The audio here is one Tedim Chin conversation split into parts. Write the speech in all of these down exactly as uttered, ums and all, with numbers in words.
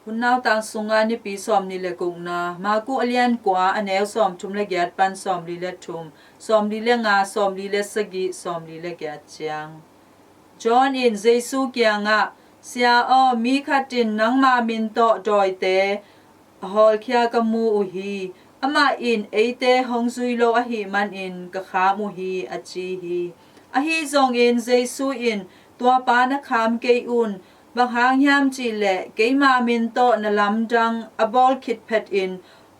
Hun nautang sungah Nipi sawmnih le gukna, Maku a lian kua, a neu sawmthum le giat pan sawmli le thum, sawmli le nga, sawmli le sagih, sawmli le giat ciang. John in Jesu kiangah, "Sia aw, mi khat in nangma min tawh dawite a hawlkhia ka mu uh hi. Amah in eite hong zui lo ahih manin ka kham uh hi," a ci hi. Ahi zongin Jesu in, "Tua pa na kham kei un. Bang hang hiam cihleh keima min tawh na lamdang a bawl khit phetin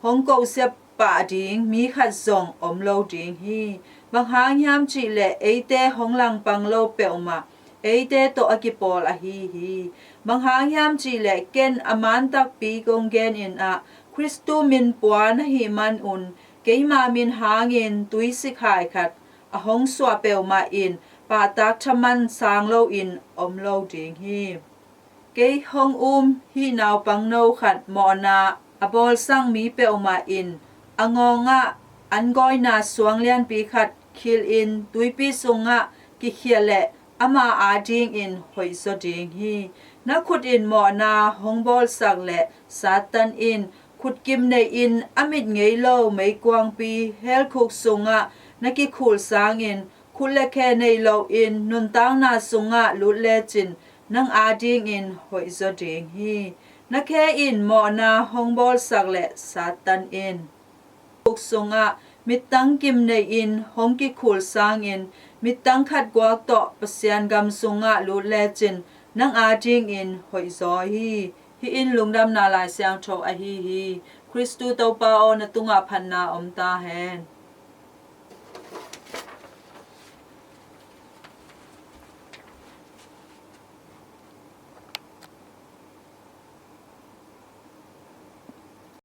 hong kosia pah ding mi khat zong om lo ding hi. Bang hang hiam cihleh eite hong langpang lo peuhmah eite tawh a kipawl ahi hi. Bang hang hiam cihleh ken a man takpi kong genin ah, Khristu min puan ahih manun keima min hangin tuisik hai khat a hong suah peuhmah in pahtak thaman sang loin om lo ding hi. Kei hong um hih naupangno khat mawhna a bawlsak mi peuhmah in a ngawngah an gawina suang lianpi khat khilhin tuipi sungah kikhia leh ama adingin hoihzaw ding hi. Na khut in mawhna hong bawlsak leh Satan in khutkim neihin a mit ngei lo meikuangpi helkhuk sungah na kikhul sangin khut le khe nei loin nuntakna sungah lut lecin nang adingin hoihzaw ding hi. Na khe in mawhna hong bawlsak leh Satan in khuk sungah mittang kim neihin hong kikhul sangin mittang khat guak tawh Pasian gam sungah lut lecin nang adingin hoihzaw hi. Hih in Lungdamna Lai Siangtho ahi hi. Khristu Topa aw, na tungah phatna om ta hen.